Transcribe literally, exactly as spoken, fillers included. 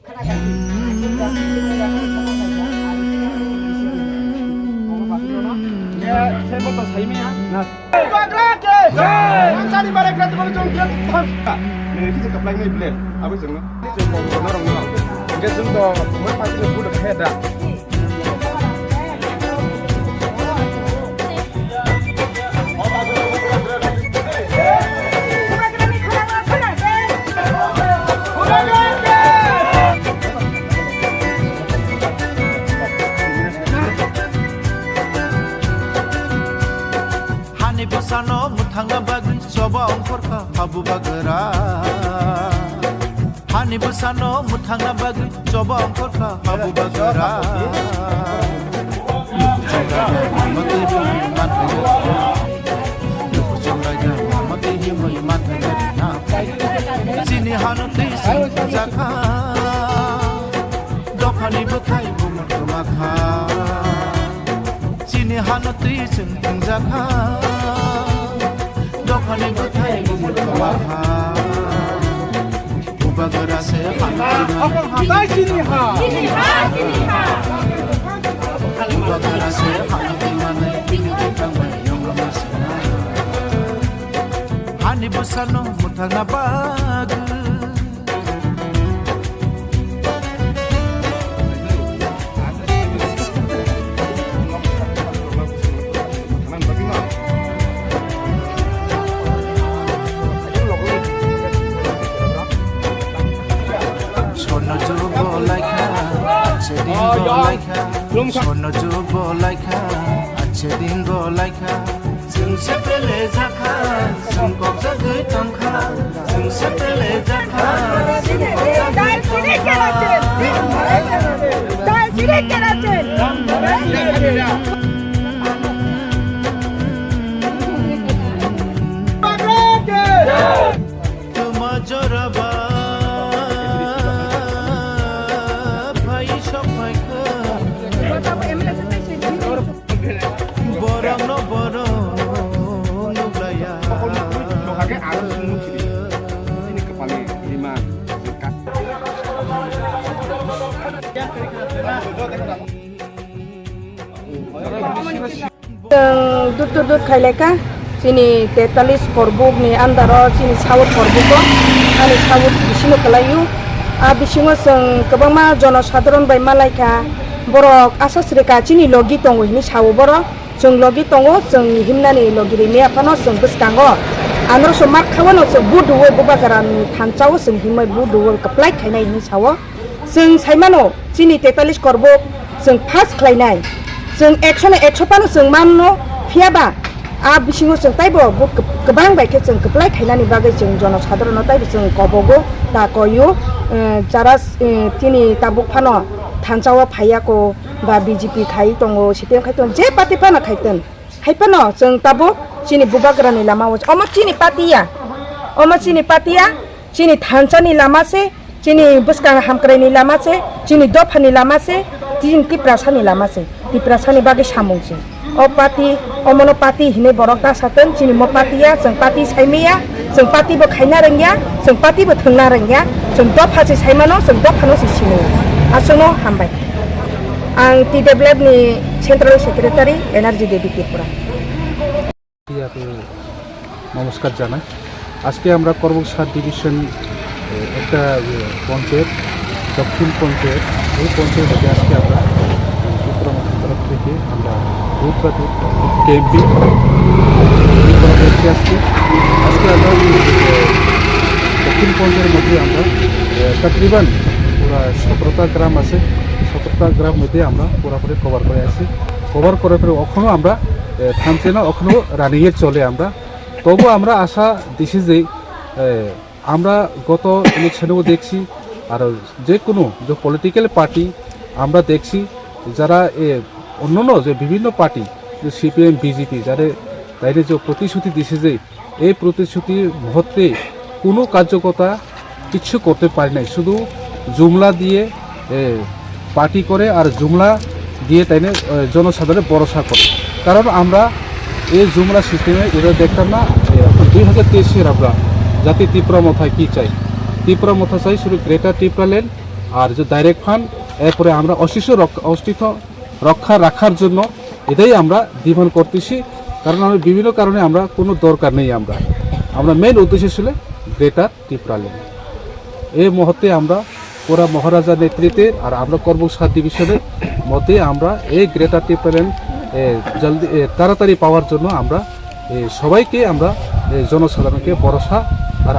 Hani bwsano mwthangna bagwi choba ongkhorkha habubagra. Hani bwsano mwthangna bagwi choba ongkhorkha habubagra. Chini hano twi singjakha, dophani bwkhai bumung kwmakha. Chini hano twi chwng thwngjakha, dophani bwthai bumung kwmakha. Bubagra se hano twi mano. Bubagra se hano twi mano, tini twi tangmani yongma sina. Hani bwsano mwthangna bagwi. Swarno jugo laikha, achhe din go laikha. Swarno jugo laikha, achhe din go laikha. Chwng se pele jakha, chwng kok jagwi tongkha. Chwng se pele jakha, chwng kok jagwi tongkha. Tuma joraba phai sok phaikha. Borokno borok nuklaiya. Chwng dur dur dur khailai kha. Chini tetalis korbuk ni under o chini South korbuk o, ani South bisingo kwlai o. A bisingo chwng kwbangma jono sadharon bai malai kha, borok asasrika chini logi tongo hinwi sao borok. Chwng logi tongo, chwng himnani logi rimya phano chwng bwskango. Anoro chwng mak khawano chwng vote rwui Bubagrani thansa o chwng himwi vote rwui kwplai khainai hinwi sao. Chwng saimano chini tetalis korbuk chwng pass khlainai. Chwng ekso no ekso phano chwng manno, phiyaba a bisingo chwng taibo vote kwb-, kwbang bai khe chwng kwplai khainani bagwi chwng jono sadharono taibo chwng kobogo ta koyo, eh, jara, eh, chini tabuk phano thansa o phaiya ko. Ba B J P khai tongo, C P M khai tongo, je party phano khai ton. Hai phano chwng tabuk chini Bubagrani lama o, omo chini party ya, omo chini party ya, chini thansa ni lama se, chini bwskang hamkrai ni lama se, chini dopha ni lama se, chini Tiprasa ni lama se, Tiprasa ni bagwi samung se. O party, omono party hinwi borok ta sa ton, chini mo party ya, chwng party saimaya. Chwng party bo khaina rwngya, chwng party bo thwngna rwngya, chwng dopha se saimano, chwng dophano se sino. Aswkno hambai. Ang T W F ni Central Secretary Energy Devi Tripura. ইয়াতে নমস্কার জানাই। আজকে আমরা Karbook sub division, এ, একটা, এ, পঞ্চায়েত, দক্ষিণ পঞ্চায়েত, এই পঞ্চায়েতে আজকে আমরা, এ, ত্রিপুরা মথা তরফ থেকে আমরা ভোট প্রার্থী ক্যাম্পিং করা হচ্ছে আজকে। আজকে আমরা এই, এ, দক্ষিণ পঞ্চায়েতের মধ্যে আমরা, এ, তাকরিবান পুরা সতেরোটা গ্রাম আছে, সতেরোটা গ্রাম মধ্যে আমরা পুরাপুরি কভার করে আছি। কভার করার পরে এখনো আমরা, এ, থামছে না, এখনো রানিংয়ে চলে আমরা। তবু আমরা আশা দিছি যে, এ, আমরা গত ইলেকশনেও দেখছি, আর যে কোনো যে পলিটিক্যাল পার্টি আমরা দেখছি, যারা, এ, অন্যান্য যে বিভিন্ন পার্টি, যে C P M, B J P, যারা তাইরে যে প্রতিশ্রুতি দিছে যে এই প্রতিশ্রুতির মুহূর্তে কোনো কার্যকর্তা কিচ্ছু করতে পারে নাই, শুধু জুমলা দিয়ে, এ, পার্টি করে আর জুমলা দিয়ে তাইনে, এ, জনসাধারণের ভরসা করে। কারণ আমরা এই জুমলা সিস্টেমে এটা দেখতাম না। এ, এখন দুই হাজার তেইশের আমরা জাতি ত্রিপুরা মথায় কী চাই? ত্রিপুরা মথা চাই শুধু গ্রেটার ত্রিপুরা ল্যান্ড, আর যে ডাইরেক্ট ফান্ড, এরপরে আমরা অস্তিত্ব রক্ষা, অস্তিত্ব রক্ষা রাখার জন্য এটাই আমরা ডিমান্ড করতেছি। কারণ আমরা বিভিন্ন কারণে আমরা কোনো দরকার নেই, আমরা আমরা মেইন উদ্দেশ্য ছিল গ্রেটার টিপ্রাল্যান্ড। এই মুহূর্তে আমরা পুরা মহারাজার নেতৃত্বে আর আমরা কর্মসংস্থান ডিভিশনের মধ্যে আমরা এই গ্রেটার টিপ্রাল্যান্ড, এ, জলদি, এ, তাড়াতাড়ি পাওয়ার জন্য আমরা, এ, সবাইকে আমরা, এ, জনসাধারণকে ভরসা আর